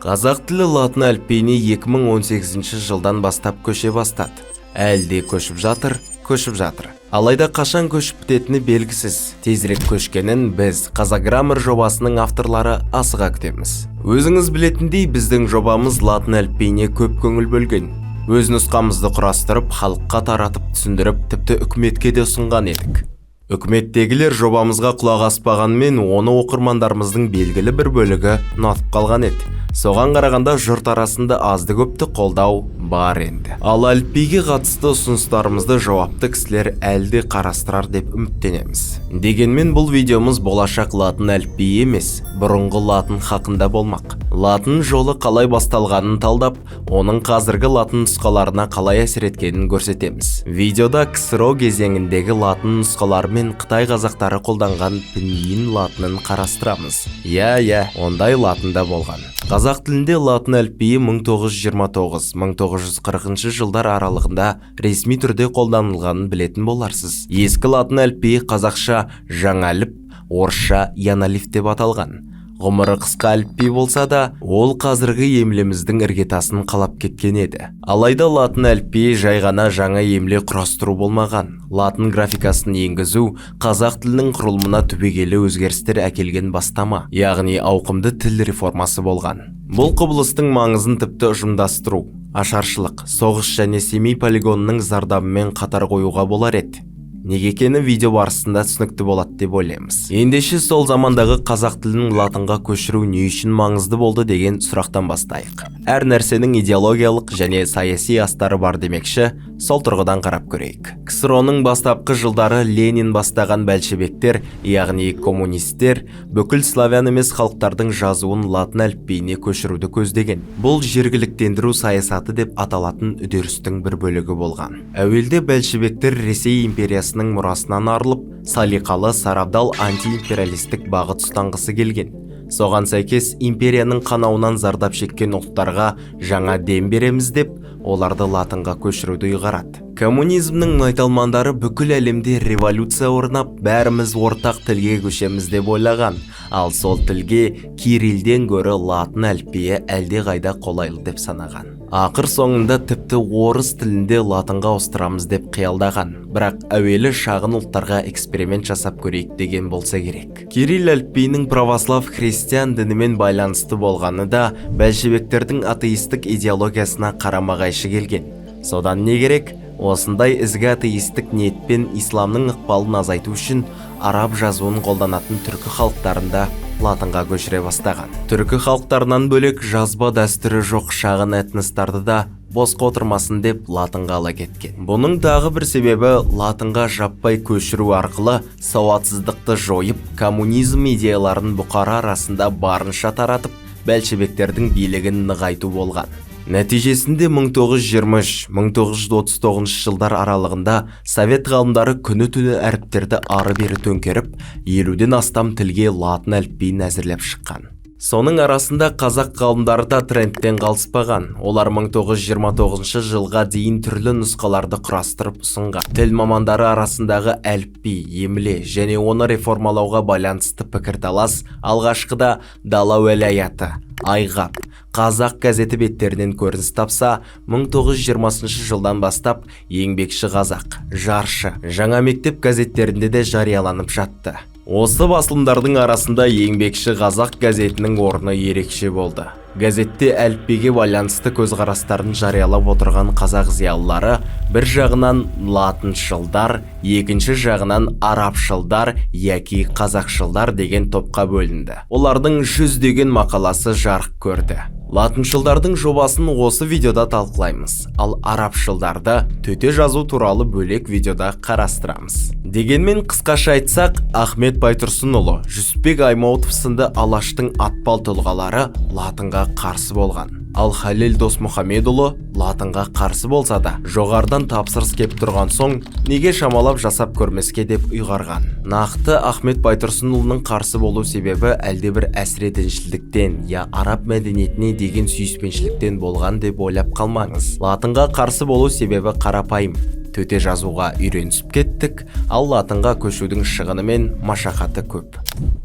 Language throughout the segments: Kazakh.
Қазақ тілі латын әліпбиіне 2018 жылдан бастап көше бастады. Әлі де көшіп жатыр, көшіп жатыр. Алайда қашан көшіп бітетіні белгісіз. Тезірек көшкенін біз, Qazaq жобасының авторлары, асыға күтеміз. Өзіңіз білетіндей, біздің жобамыз латын әліпбиіне көп көңіл бөлген. Өз нұсқамызды құрастырып, халыққа таратып, түсіндіріп, тіпті үкіметке де ұсынған едік. Үкіметтегілер жобамызға құлақ аспағанымен, оны оқырмандарымыздың белгілі бір бөлігі ұнатып қалған еді. Соған қарағанда, жұрт арасында азды көпті қолдау бар енді. Ал әліпбиге қатысты ұсыныстарымызды жауапты кісілер әлі де қарастырар деп үміттенеміз. Дегенмен бұл видеомыз болашақ латын әліпбиі емес, бұрынғы латын хақында болмақ. Латын жолы қалай басталғанын талдап, оның қазіргі латын нұсқаларына қалай әсер еткенін көрсетеміз. Видеода КСРО кезеңіндегі латын нұсқалары мен қытай қазақтары қолданған пиньин латынын қарастырамыз. Иә, ондай латын да болған. Қазақ тілінде латын әліпбиі 1929-1940 жылдар аралығында ресми түрде қолданылғанын білетін боларсыз. Ескі латын әліпбиі қазақша жаңа әліп, орысша Яналиф деп аталған. Ғұмыры қысқа әліпби болса да, ол қазіргі емлеміздің іргетасын қалап кеткен еді. Алайда латын әліпбиі жай ғана жаңа емле құрастыру болмаған. Латын графикасын енгізу қазақ тілінің құрылымына түбегейлі өзгерістер әкелген бастама, яғни ауқымды тіл реформасы болған. Бұл құбылыстың маңызын тіпті ұжымдастыру, ашаршылық, соғыс және Семей полигонының зардабымен қатар қоюға болар еді. Неге екені видео барысында түсінікті болады деп ойлаймыз. Ендеше, сол замандағы қазақ тілін латынға көшіру не үшін маңызды болды деген сұрақтан бастайық. Әр нәрсенің идеологиялық және саяси астары бар демекші, сол тұрғыдан қарап көрейік. КСРО-ның бастапқы жылдары Ленин бастаған бәлшебектер, яғни коммунистер, бүкіл славян емес халықтардың жазуын латын әліпбиіне көшіруді көздеген. Бұл жергіліктендіру саясаты деп аталатын үдерістің бір бөлігі болған. Әуелде бәлшебектер Ресей империясының мұрасынан арылып, салиқалы, сарабдал антиимпериалистік бағыт ұстанғысы келген. Соған сәйкес империяның қанауынан зардап шеккен ұлттарға жаңа дем береміз деп, оларды латынға көшіруді ұйғарады. Коммунизмнің майталмандары бүкіл әлемде революция орнап, бәріміз ортақ тілге көшеміз деп ойлаған. Ал сол тілге кирилден гөрі латын әліпбиі әлдеқайда қолайлы деп санаған. Ақыр соңында тіпті орыс тілінде латынға ауыстырамыз деп қиялдаған. Бірақ әуелі шағын ұлттарға эксперимент жасап көрейік деген болса керек. Кирилл әліпбиінің православ христиан дінімен байланысты болғаны да бәлшебектердің атеистік идеологиясына қарама-қайшы келген. Содан не керек? Осындай ізгі атеистік ниетпен исламның ықпалын азайту үшін араб жазуын қолданатын түркі халықтарын да латынға көшіре бастаған. Түркі халықтарынан бөлек, жазба дәстүрі жоқ шағын этностарды да босқа отырмасын деп латынға ала кеткен. Бұның тағы бір себебі латынға жаппай көшіру арқылы сауатсыздықты жойып, коммунизм идеяларын бұқара арасында барынша таратып, бәлшебектердің билігін нығайту болған. Нәтижесінде 1923-1939 жылдар аралығында совет ғалымдары күні-түні әріптерді ары-бері төңкеріп, 50-ден астам тілге латын әліпбиін әзірлеп шыққан. Соның арасында қазақ ғалымдары да трендтен қалыспаған. Олар 1929 жылға дейін түрлі нұсқаларды құрастырып ұсынған. Тіл мамандары арасындағы әліпби, емле және оны реформалауға байланысты пікірталас алғашқыда «Дала уәлаяты», «Айғап», «Қазақ» газеті беттерінен көрініс тапса, 1920 жылдан бастап «Еңбекші қазақ», «Жаршы», «Жаңа мектеп» газеттерінде де жарияланып жатты. Осы басылымдардың арасында «Еңбекші қазақ» газетінің орны ерекше болды. Газетте әліпбиге байланысты көзқарастарын жариялап отырған қазақ зиялылары бір жағынан латыншылдар, екінші жағынан арабшылдар яки қазақшылдар деген топқа бөлінді. Олардың жүздеген мақаласы жарық көрді. Латыншылдардың жобасын осы видеода талқылаймыз, ал арабшылдарды төте жазу туралы бөлек видеода қарастырамыз. Дегенмен қысқаша айтсақ, Ахмет Байтұрсынұлы, Жүсіпбек Аймауытов сынды Алаштың атпал тұлғалары латынға қарсы болған. Ал Халел Досмұхамедұлы латынға қарсы болса да, жоғарыдан тапсырыс кеп тұрған соң, неге шамалап жасап көрмеске деп ұйғарған. Нақты Ахмет Байтұрсынұлының қарсы болу себебі әлдебір әсіредіншілдіктен я араб мәдениетіне деген сүйіспеншіліктен болған деп ойлап қалмаңыз. Латынға қарсы болу себебі қарапайым: төте жазуға үйренісіп кеттік, ал латынға көшудің шығыны мен машақаты көп.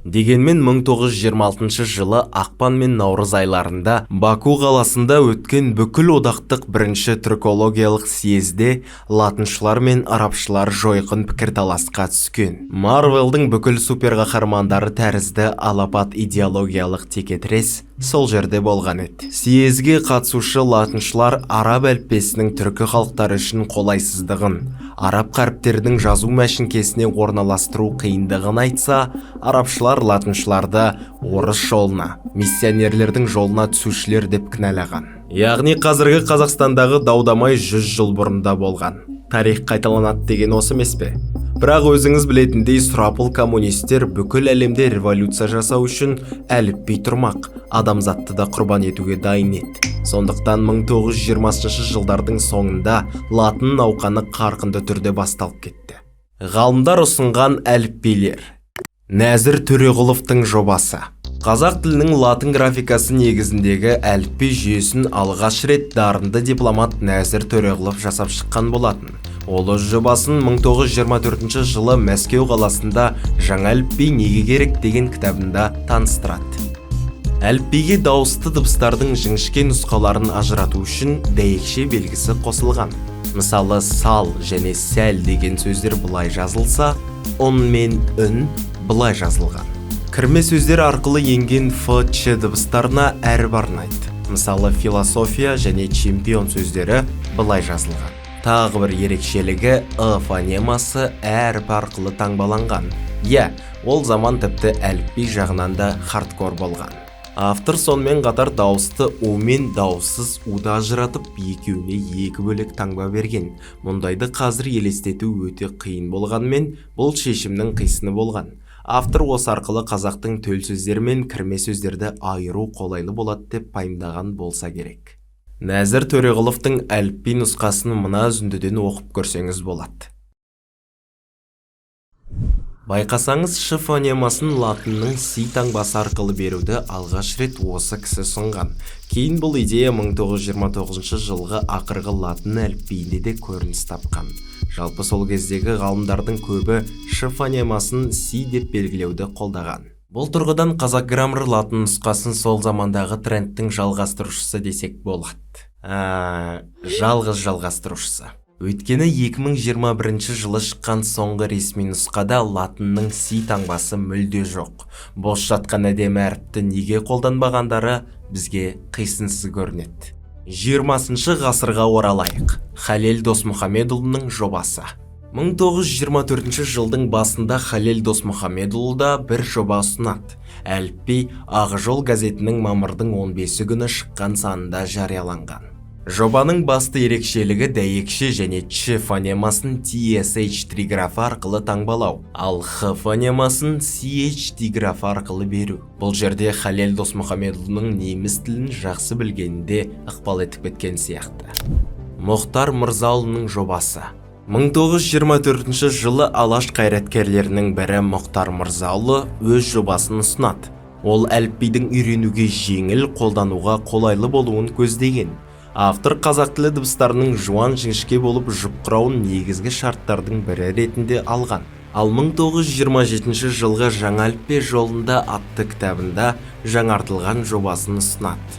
Дегенмен 1926 жылы ақпан мен наурыз айларында Баку қаласында өткен бүкіл одақтық бірінші түркологиялық съезде латыншылар мен арабшылар жойқын пікірталасқа түскен. Марвелдің бүкіл суперқаһармандары тәрізді алапат идеологиялық текетірес сол жерде болған еді. Съезге қатысушы латыншылар араб әліппесінің түркі халықтары үшін қолайсыздығын, араб қаріптерінің жазу мәшіңкесіне орналастыру қиындығын айтса, арабшылар латыншыларды орыс жолына, миссионерлердің жолына түсушілер деп кінәлаған. Яғни қазіргі Қазақстандағы дау-дамай 100 жыл бұрында болған. Тарих қайталанады деген осы емес пе? Бірақ өзіңіз білетіндей, сұрапыл коммунистер бүкіл әлемде революция жасау үшін әліпби тұрмақ, адамзатты да құрбан етуге дайын еді. Сондықтан 1920 жылдардың соңында латын науқаны қарқынды түрде басталып кетті. Ғалымдар ұсынған әліпбилер. Нәзір Төреғұловтың жобасы. Қазақ тілінің латын графикасы негізіндегі әліпби жүйесін алғаш рет дарынды дипломат Нәзір Төреғұлов жасап шыққан болатын. Ол өз жобасын 1924 жылы Мәскеу қаласында «Жаңа әліпби неге керек» деген кітабында таныстырады. Әліпбиге дауысты дыбыстардың жіңішке нұсқаларын ажырату үшін дәйекше белгісі қосылған. Мысалы, сал және сәл деген сөздер былай жазылса, ұн мен үн былай жазылған. Кірме сөздер арқылы енген ф, ч дыбыстарына әріп арнайды. Мысалы, философия және чемпион сөздері былай жазылған. Тағы бір ерекшелігі: ы фонемасы әріп арқылы таңбаланған. Иә, ол заман тіпті әліпби жағынан да хардкор болған. Автор сонымен қатар дауысты у мен дауыссыз уды ажыратып, екеуіне екі бөлек таңба берген. Мұндайды қазір елестету өте қиын болғанымен, бұл шешімнің қисыны болған. Автор осы арқылы қазақтың төл сөздері мен кірме сөздерді айыру қолайлы болады деп пайымдаған болса керек. Нәзір Төреғұловтың әліпби нұсқасын мына үзіндіден оқып көрсеңіз болады. Байқасаңыз, ш фонемасын латынның си таңбасы арқылы беруді алғаш рет осы кісі ұсынған. Кейін бұл идея 1929 жылғы ақырғы латын әліпбиінде де көрініс тапқан. Жалпы, сол кездегі ғалымдардың көбі ш фонемасын си деп белгілеуді қолдаған. Бұл тұрғыдан Қазақ Граммар латын нұсқасын сол замандағы трендтің жалғастырушысы десек болады. Жалғыз жалғастырушысы. Өйткені 2021 жылы шыққан соңғы ресми нұсқада латынның си таңбасы мүлде жоқ. Бос жатқан әдемі әріпті неге қолданбағандары бізге қисынсыз көрінеді. 20 ғасырға оралайық. Халел Досмұхамедұлының жобасы. 1924 жылдың басында Халел Досмұхамедұлы да бір жоба ұсынады. Әліпби Ақ жол газетінің мамырдың 15 күні шыққан санында жарияланған. Жобаның басты ерекшелігі: дәйекше және ч фонемасын TSH триграфы арқылы таңбалау, ал х фонемасын CH диграфы арқылы беру. Бұл жерде Халел Досмұхамедұлының неміс тілін жақсы білгенінде ықпал етіп кеткен сияқты. Мұхтар Мырзаұлының жобасы. 1924 жылы Алаш қайраткерлерінің бірі Мұхтар Мырзаұлы өз жобасын ұсынады. Ол әліпбидің үйренуге жеңіл, қолдануға қолайлы болуын көздеген. Автор қазақ тілі дыбыстарының жуан жіңішке болып жұп құрауын негізгі шарттардың бірі ретінде алған. Ал 1927 жылғы «Жаңа әліппе жолында» атты кітабында жаңартылған жобасын ұсынады.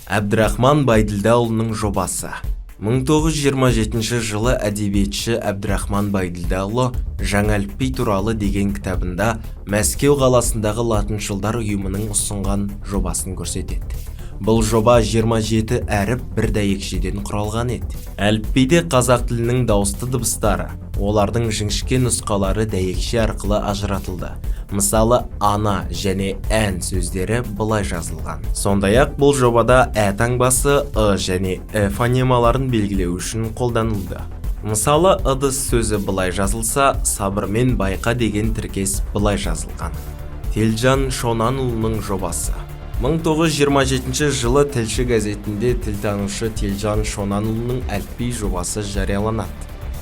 Әбдірахман Байділдаұлының жобасы. 1927 жылы әдебиетші Әбдірахман Байділдаұлы «Жаңа әліпби туралы» деген кітабында Мәскеу қаласындағы латыншылдар ұйымының ұсынған жобасын көрсетеді. Бұл жоба 27 әріп, бір дәйекшеден құралған еді. Әліпбиде қазақ тілінің дауысты дыбыстары, олардың жіңішке нұсқалары дәйекше арқылы ажыратылды. Мысалы, ана және ән сөздері былай жазылған. Сондай-ақ бұл жобада ә таңбасы ы және і фонемаларын белгілеу үшін қолданылды. Мысалы, ыдыс сөзі былай жазылса, сабырмен байқа деген тіркес былай жазылған. Телжан Шонанұлының жобасы. 1927 жылы «Тілші» газетінде тілтанушы Телжан Шонанұлының әліпби жобасы жарияланады.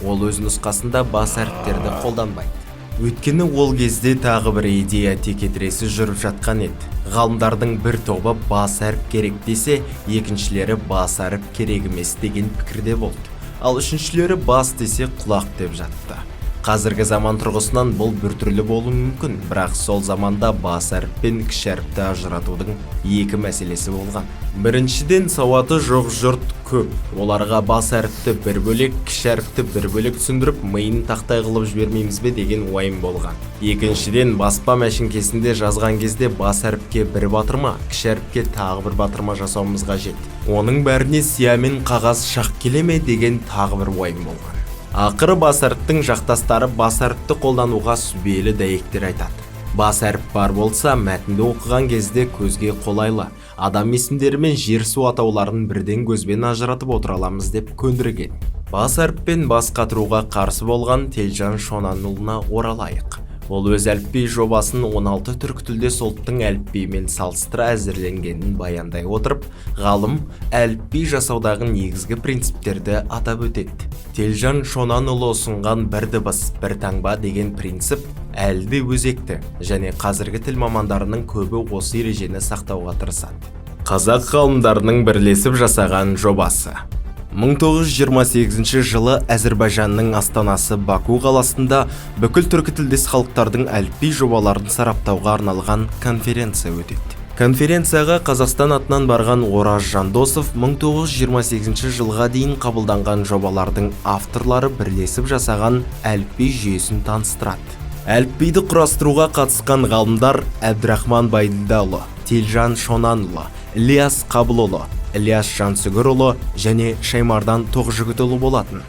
Ол өз нұсқасында бас әріптерді қолданбайды. Өйткені ол кезде тағы бір идея текетіресі жүріп жатқан еді. Ғалымдардың бір тобы бас әріп керек десе, екіншілері бас әріп керек емес деген пікірде болды. Ал үшіншілері бас десе құлақ деп жатты. Қазіргі заман тұрғысынан бұл біртүрлі болуы мүмкін, бірақ сол заманда бас әріп пен кіші әріпті ажыратудың екі мәселесі болған. Біріншіден, сауаты жоқ жұрт көп. Оларға бас әріпті бір бөлек, кіші әріпті бір бөлек түсіндіріп, миын тақтай қылып жібермейміз бе деген уайым болған. Екіншіден, баспа мәшіңкесінде жазған кезде бас әріпке бір батырма, кіші әріпке тағы бір батырма жасауымыз қажет. Оның бәріне сия мен қағаз шақ келе ме деген тағы бір уайым болған. Ақыры бас әріптің жақтастары бас әріпті қолдануға сүбелі дәйектер айтады. Бас әріп бар болса, мәтінді оқыған кезде көзге қолайлы, адам есімдері мен жер-су атауларын бірден көзбен ажыратып отыра аламыз деп көндірген. Бас әріппен бас қатыруға қарсы болған Телжан Шонанұлына оралайық. Ол өз әліпби жобасын 16 түркі тілдес ұлттың әліпбиімен салыстыра әзірленгенін баяндай отырып, ғалым әліпби жасаудағы негізгі принциптерді атап өтеді. Телжан Шонанұлы ұсынған бір дыбыс, бір таңба деген принцип әлі де өзекті және қазіргі тіл мамандарының көбі осы ережені сақтауға тырысады. Қазақ ғалымдарының бірлесіп жасаған жобасы. 1928 жылы Әзірбайжанның астанасы Баку қаласында бүкіл түркі тілдес халықтардың әліпби жобаларын сараптауға арналған конференция өтеді. Конференцияға Қазақстан атынан барған Ораз Жандосов 1928 жылға дейін қабылданған жобалардың авторлары бірлесіп жасаған әліпби жүйесін таныстырады. Әліпбиді құрастыруға қатысқан ғалымдар Әбдірахман Байділдаұлы, Телжан Шонанұлы, Ілияс Қабылұлы, Ілияс Жансүгірұлы және Шаймардан Тоқжігітұлы болатын.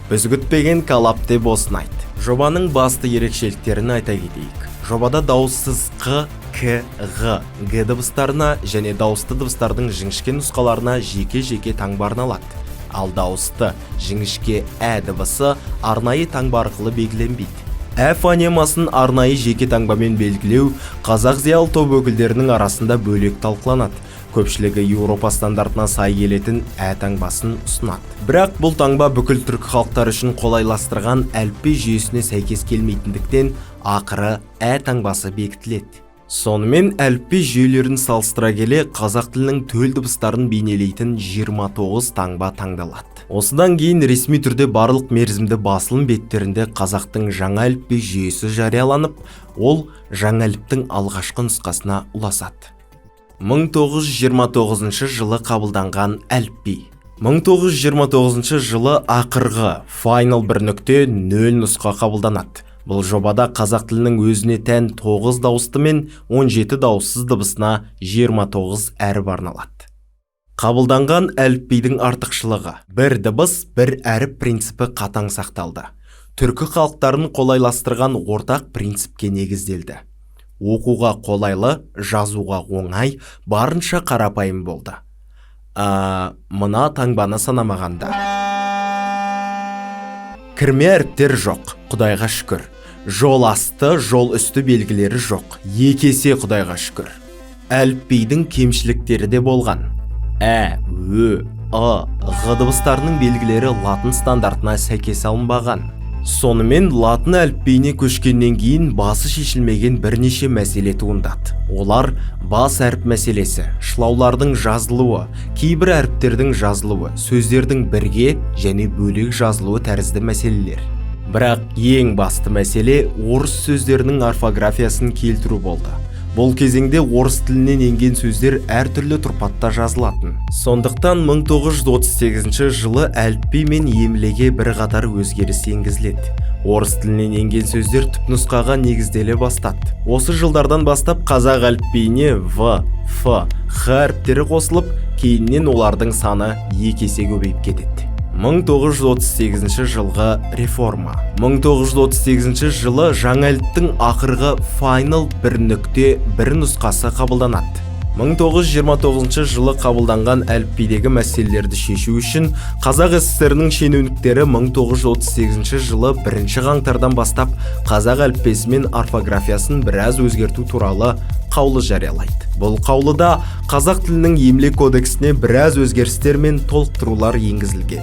Біз күтпеген коллаб деп осыны айт. Жобаның басты ерекшеліктерін айта кетейік. Жобада дауыссыз Қ, К, Ғ, Г дыбыстарына және дауысты дыбыстардың жіңішке нұсқаларына жеке-жеке таңба арналады. Ал дауысты жіңішке ә дыбысы арнайы таңба арқылы белгіленбейді. Ә фонемасын арнайы жеке таңбамен белгілеу қазақ зиялы топ өкілдерінің арасында бөлек талқыланады. Көпшілігі Еуропа стандартына сай келетін ә таңбасын ұсынады. Бірақ бұл таңба бүкіл түркі халықтары үшін қолайластырған әліпби жүйесіне сәйкес келмейтіндіктен ақыры ә таңбасы бекітіледі. Сонымен әліпби жүйелерін салыстыра келе қазақ тілінің төл дыбыстарын бейнелейтін 29 таңба таңдалады. Осыдан кейін ресми түрде барлық мерзімді басылым беттерінде қазақтың жаңа әліпби жүйесі жарияланып, ол жаңа әліптің алғашқы нұсқасына ұласады. 1929 жылы қабылданған әліпби. 1929 жылы ақырғы final 1.0 нұсқа қабылданады. Бұл жобада қазақ тілінің өзіне тән 9 дауысты мен 17 дауыссыз дыбысына 29 әріп арналады. Қабылданған әліпбидің артықшылығы: бір дыбыс, бір әріп принципі қатаң сақталды. Түркі халықтарын қолайластырған ортақ принципке негізделді. Оқуға қолайлы, жазуға оңай, барынша қарапайым болды. Мына таңбаны санамағанда. Кірме әріптер жоқ, құдайға шүкір. Жол асты, жол үсті белгілері жоқ. Екі есе құдайға шүкір. Әліпбидің кемшіліктері де болған. Ә, Ө, Ы, Ғ дыбыстарының белгілері латын стандартына сәйкес алынбаған. Сонымен латын әліпбиіне көшкеннен кейін басы шешілмеген бірнеше мәселе туындады. Олар: бас әріп мәселесі, шылаулардың жазылуы, кейбір әріптердің жазылуы, сөздердің бірге және бөлек жазылуы тәрізді мәселелер. Бірақ ең басты мәселе орыс сөздерінің орфографиясын келтіру болды. Бұл кезеңде орыс тілінен енген сөздер әртүрлі тұрпатта жазылатын. Сондықтан 1938 жылы әліпби мен емлеге бірқатар өзгеріс енгізіледі. Орыс тілінен енген сөздер түпнұсқаға негізделе бастады. Осы жылдардан бастап қазақ әліпбиіне В, Ф, Х әріптері қосылып, кейіннен олардың саны екі есе көбейіп кетеді. 1938 жылғы реформа. 1938 жылы жаңа әліптің ақырғы final 1.1 нұсқасы қабылданады. 1929 жылы қабылданған әліпбидегі мәселелерді шешу үшін Қазақ ССР-інің шенеуніктері 1938 жылы 1 қаңтардан бастап қазақ әліппесі мен орфографиясын біраз өзгерту туралы қаулы жариялайды. Бұл қаулыда қазақ тілінің емле кодексіне біраз өзгерістер мен толықтырулар енгізілген.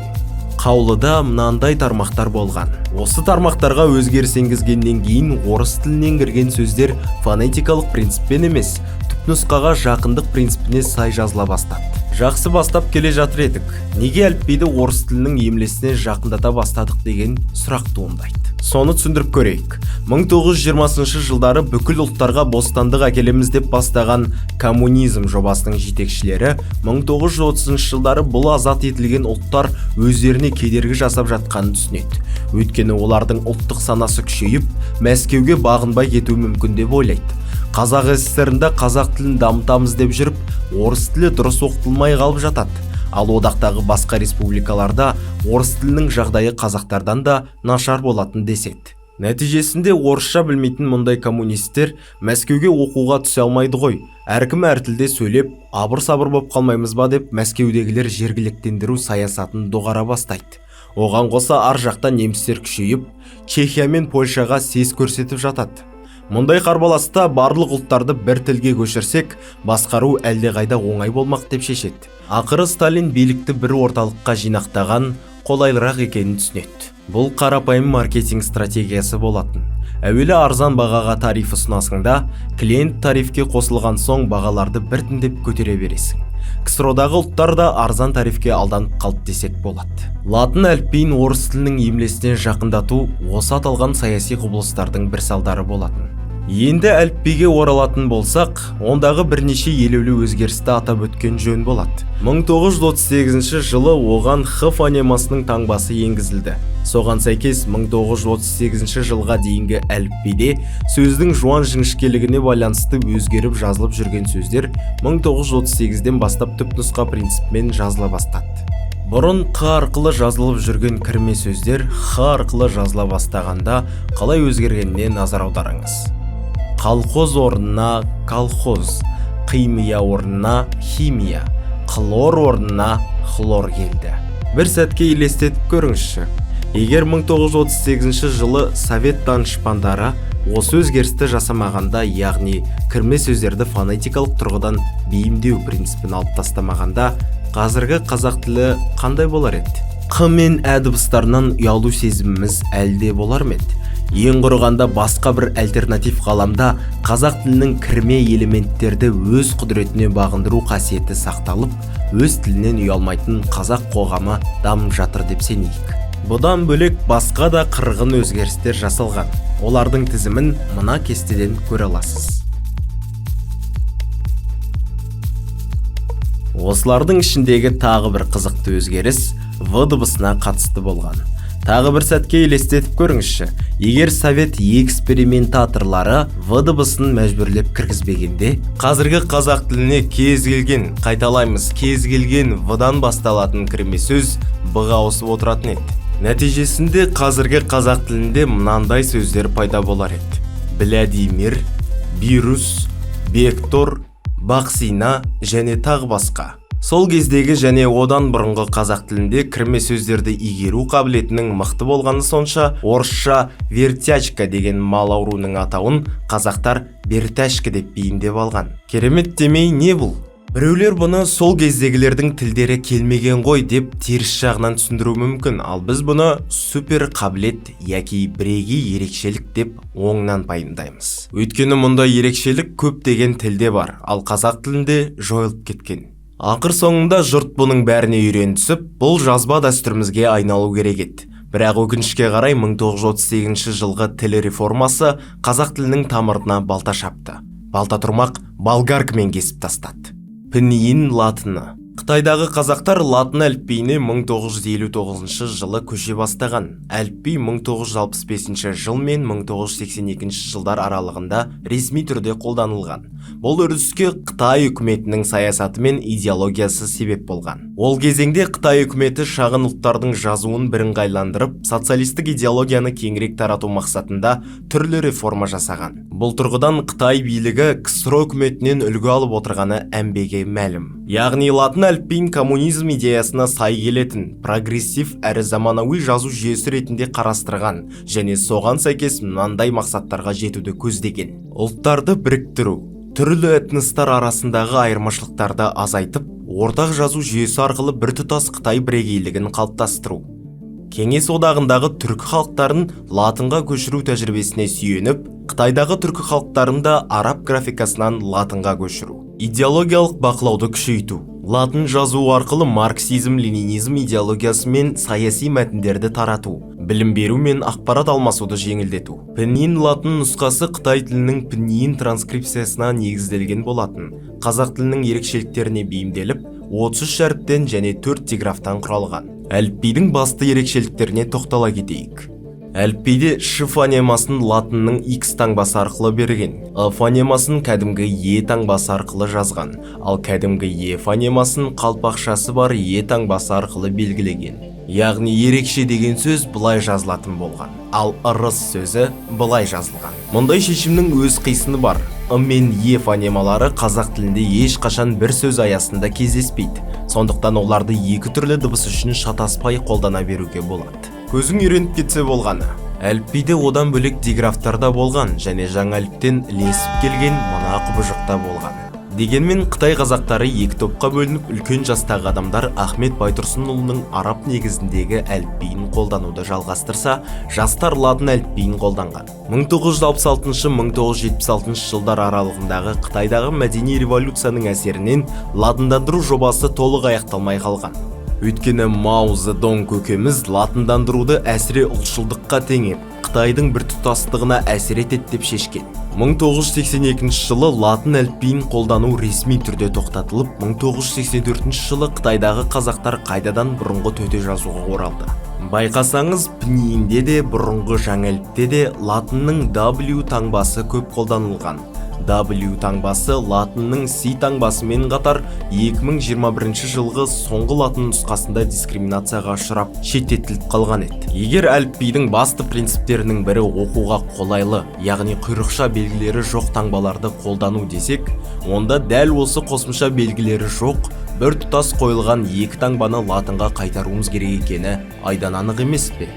Қаулыда мынандай тармақтар болған. Осы тармақтарға өзгеріс енгізгеннен кейін орыс тілінен кірген сөздер фонетикалық принциппен емес, түпнұсқаға жақындық принципіне сай жазыла бастады. Жақсы бастап келе жатыр едік. Неге әліпбиді орыс тілінің емлесіне жақындата бастадық деген сұрақ туындайды. Соны түсіндіріп көрейік. 1920 жылдары бүкіл ұлттарға бостандық әкелеміз деп бастаған коммунизм жобасының жетекшілері 1930 жылдары бұл азат етілген ұлттар өздеріне кедергі жасап жатқанын түсінеді. Өйткені олардың ұлттық санасы күшейіп, Мәскеуге бағынбай кетуі мүмкін деп ойлайды. Қазақ СССР-інде қазақ тілін дамытамыз деп жүріп, орыс тілі дұрыс оқытылмай қалып жатады. Ал одақтағы басқа республикаларда орыс тілінің жағдайы қазақтардан да нашар болатын деседі. Нәтижесінде орысша білмейтін мұндай коммунистер Мәскеуге оқуға түсе алмайды ғой. Әркім әр тілде сөйлеп, абыр-сабыр боп қалмаймыз ба деп Мәскеудегілер жергіліктендіру саясатын доғара бастайды. Оған қоса ар жақта немістер күшейіп, Чехия мен Польшаға сес көрсетіп жатады. Мұндай қарбаласта барлық ұлттарды бір тілге көшірсек, басқару әлдеқайда оңай болмақ деп шешеді. Ақыры Сталин билікті бір орталыққа жинақтаған қолайлырақ екенін түсінеді. Бұл қарапайым маркетинг стратегиясы болатын. Әуелі арзан бағаға тариф ұсынасың да, клиент тарифке қосылған соң бағаларды біртіндеп көтере бересің. КСРО-дағы ұлттар да арзан тарифке алданып қалды десек болады. Латын әліпбиін орыс тілінің емлесіне жақындату осы аталған саяси құбылыстардың бір салдары болатын. Енді әліпбиге оралатын болсақ, ондағы бірнеше елеулі өзгерісті атап өткен жөн болады. 1938 жылы оған Х фонемасының таңбасы енгізілді. Соған сәйкес 1938 жылға дейінгі әліпбиде сөздің жуан жіңішкелігіне байланысты өзгеріп жазылып жүрген сөздер 1938-ден бастап түпнұсқа принципімен жазыла бастады. Бұрын Қ арқылы жазылып жүрген кірме сөздер Х арқылы жазыла бастағанда қалай өзгергеніне назар аударыңыз. Колхоз орнына колхоз, қимия орнына химия, қлор орнына хлор келді. Бір сәтке елестетіп көріңізші. Егер 1938 жылы совет данышпандары осы өзгерісті жасамағанда, яғни кірме сөздерді фонетикалық тұрғыдан бейімдеу принципін алып тастамағанда, қазіргі қазақ тілі қандай болар еді? Қ мен ә дыбыстарынан ұялу сезіміміз әлде болар ма еді? Ең құрығанда басқа бір альтернатив ғаламда қазақ тілінің кірме элементтерді өз құдіретіне бағындыру қасиеті сақталып, өз тілінен ұялмайтын қазақ қоғамы дамып жатыр деп сенейік. Бұдан бөлек басқа да қырғын өзгерістер жасалған. Олардың тізімін мына кестеден көре аласыз. Осылардың ішіндегі тағы бір қызықты өзгеріс В дыбысына қатысты болған. Тағы бір сәтке елестетіп көріңізші. Егер совет экспериментаторлары В дыбысын мәжбүрлеп кіргізбегенде, қазіргі қазақ тіліне кез келген, қайталаймыз, кез келген В-дан басталатын кірме сөз Б-ға ауысып отыратын еді. Нәтижесінде қазіргі қазақ тілінде мынандай сөздер пайда болар еді: Блядимир, вирус, вектор, бақсина және тағы басқа. Сол кездегі және одан бұрынғы қазақ тілінде кірме сөздерді игеру қабілетінің мықты болғаны сонша, орысша вертячка деген мал ауруының атауын қазақтар бертәшкі деп бейімдеп алған. Керемет демей не бұл? Біреулер бұны сол кездегілердің тілдері келмеген ғой деп теріс жағынан түсіндіруі мүмкін, ал біз бұны супер қабілет яки бірегей ерекшелік деп оңынан пайымдаймыз. Өйткені мұндай ерекшелік көптеген тілде бар, ал қазақ тілінде жойылып кеткен. Ақыр соңында жұрт бұның бәріне үйренісіп, бұл жазба дәстүрімізге айналу керек еді. Бірақ өкінішке қарай 1938 жылғы тіл реформасы қазақ тілінің тамырына балта шапты. Балта тұрмақ болгаркамен кесіп тастады. Пиньинь латыны. Қытайдағы қазақтар латын әліпбиіне 1959 жылы көше бастаған. Әліпби 1965 жыл мен 1982 жылдар аралығында ресми түрде қолданылған. Бұл үрдіске Қытай үкіметінің саясаты мен идеологиясы себеп болған. Ол кезеңде Қытай үкіметі шағын ұлттардың жазуын бірыңғайландырып, социалистік идеологияны кеңірек тарату мақсатында түрлі реформа жасаған. Бұл тұрғыдан Қытай билігі КСРО үкіметінен үлгі алып отырғаны әмбеге мәлім. Яғни латын әліпбиін коммунизм идеясына сай келетін, прогрессив әрі заманауи жазу жүйесі ретінде қарастырған және соған сәйкес мынандай мақсаттарға жетуді көздеген. Ұлттарды біріктіру, түрлі этностар арасындағы айырмашылықтарды азайтып, ортақ жазу жүйесі арқылы біртұтас Қытай бірегейлігін қалыптастыру. Кеңес одағындағы түркі халықтарын латынға көшіру тәжірибесіне сүйеніп, Қытайдағы түркі халықтарын да араб графикасынан латынға көшіру. Идеологиялық бақылауды күшейту. Латын жазуы арқылы марксизм, ленинизм идеологиясы мен саяси мәтіндерді тарату, білім беру мен ақпарат алмасуды жеңілдету. Пиньинь латын нұсқасы қытай тілінің пиньинь транскрипциясына негізделген болатын. Қазақ тілінің ерекшеліктеріне бейімделіп, 33 әріптен және 4 диграфтан құралған. Әліпбидің басты ерекшеліктеріне тоқтала кетейік. Әліпбиде ш фонемасын латынның X таңбасы арқылы берген, ы фонемасын кәдімгі е таңбасы арқылы жазған, ал кәдімгі е фонемасын қалпақшасы бар е таңбасы арқылы белгілеген. Яғни ерекше деген сөз былай жазылатын болған, ал ырыс сөзі былай жазылған. Мұндай шешімнің өз қисыны бар. Ы мен е фонемалары қазақ тілінде ешқашан бір сөз аясында кездеспейді. Сондықтан оларды екі түрлі дыбыс үшін шатаспай қолдана беруге болады. Көзің үйреніп кетсе болғаны. Әліпбиде одан бөлек диграфтар да болған және жаңа әліптен ілесіп келген мына құбыжық та болған. Дегенмен қытай қазақтары екі топқа бөлініп, үлкен жастағы адамдар Ахмет Байтұрсынұлының араб негізіндегі әліпбиін қолдануды жалғастырса, жастар латын әліпбиін қолданған. 1966-1976 жылдар аралығындағы Қытайдағы мәдени революцияның әсерінен латындандыру жобасы толық аяқталмай қалған. Өйткені Мао Цзэдун көкеміз латындандыруды әсіре ұлтшылдыққа теңеп, Қытайдың біртұтастығына әсер етеді деп шешкен. 1982 жылы латын әліпбиін қолдану ресми түрде тоқтатылып, 1984 жылы Қытайдағы қазақтар қайтадан бұрынғы төте жазуға оралды. Байқасаңыз, пиньинде де, бұрынғы жаңа әліпте де латынның W таңбасы көп қолданылған. W таңбасы латынның C таңбасымен қатар 2021 жылғы соңғы латын нұсқасында дискриминацияға ұшырап, шеттетіліп қалған еді. Егер әліпбидің басты принциптерінің бірі оқуға қолайлы, яғни құйрықша белгілері жоқ таңбаларды қолдану десек, онда дәл осы қосымша белгілері жоқ, бір тұтас қойылған екі таңбаны латынға қайтаруымыз керек екені айдан анық емес пе?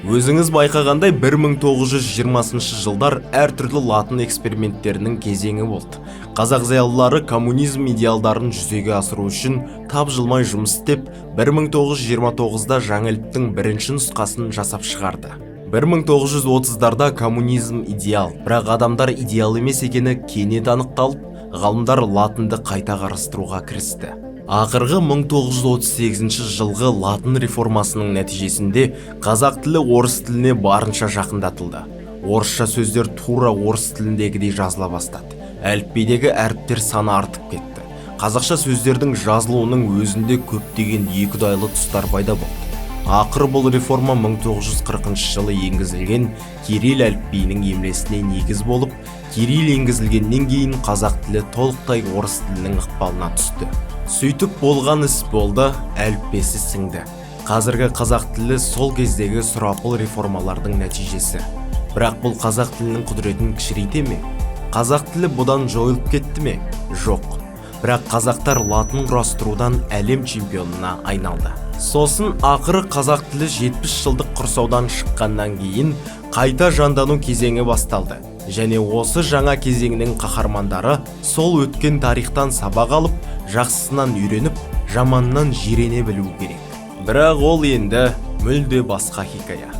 Өзіңіз байқағандай, 1920 жылдар әртүрлі латын эксперименттерінің кезеңі болды. Қазақ зиялылары коммунизм идеалдарын жүзеге асыру үшін тапжылмай жұмыс істеп, 1929-да жаңа әліптің бірінші нұсқасын жасап шығарды. 1930-дарда коммунизм идеал, бірақ адамдар идеал емес екені кенет анықталып, ғалымдар латынды қайта қарастыруға кірісті. Ақырғы 1938 жылғы латын реформасының нәтижесінде қазақ тілі орыс тіліне барынша жақындатылды. Орысша сөздер тура орыс тіліндегідей жазыла бастады. Әліпбидегі әріптер саны артып кетті. Қазақша сөздердің жазылуының өзінде көптеген екіұдайлы тұстар пайда болды. Ақыры бұл реформа 1940 жылы енгізілген кирилл әліпбиінің емлесіне негіз болып, кирилл енгізілгеннен кейін қазақ тілі толықтай орыс тілінің ықпалына түсті. Сөйтіп болған іс болды, әліппесі сіңді. Қазіргі қазақ тілі сол кездегі сұрапыл реформалардың нәтижесі. Бірақ бұл қазақ тілінің құдіретін кішірейте ме? Қазақ тілі бұдан жойылып кетті ме? Жоқ. Бірақ қазақтар латын құрастырудан әлем чемпионына айналды. Сосын ақыры қазақ тілі 70 жылдық құрсаудан шыққаннан кейін қайта жандану кезеңі басталды. Және осы жаңа кезеңнің қаһармандары сол өткен тарихтан сабақ алып, жақсысынан үйреніп, жаманнан жирене білу керек. Бірақ ол енді мүлде басқа хикая.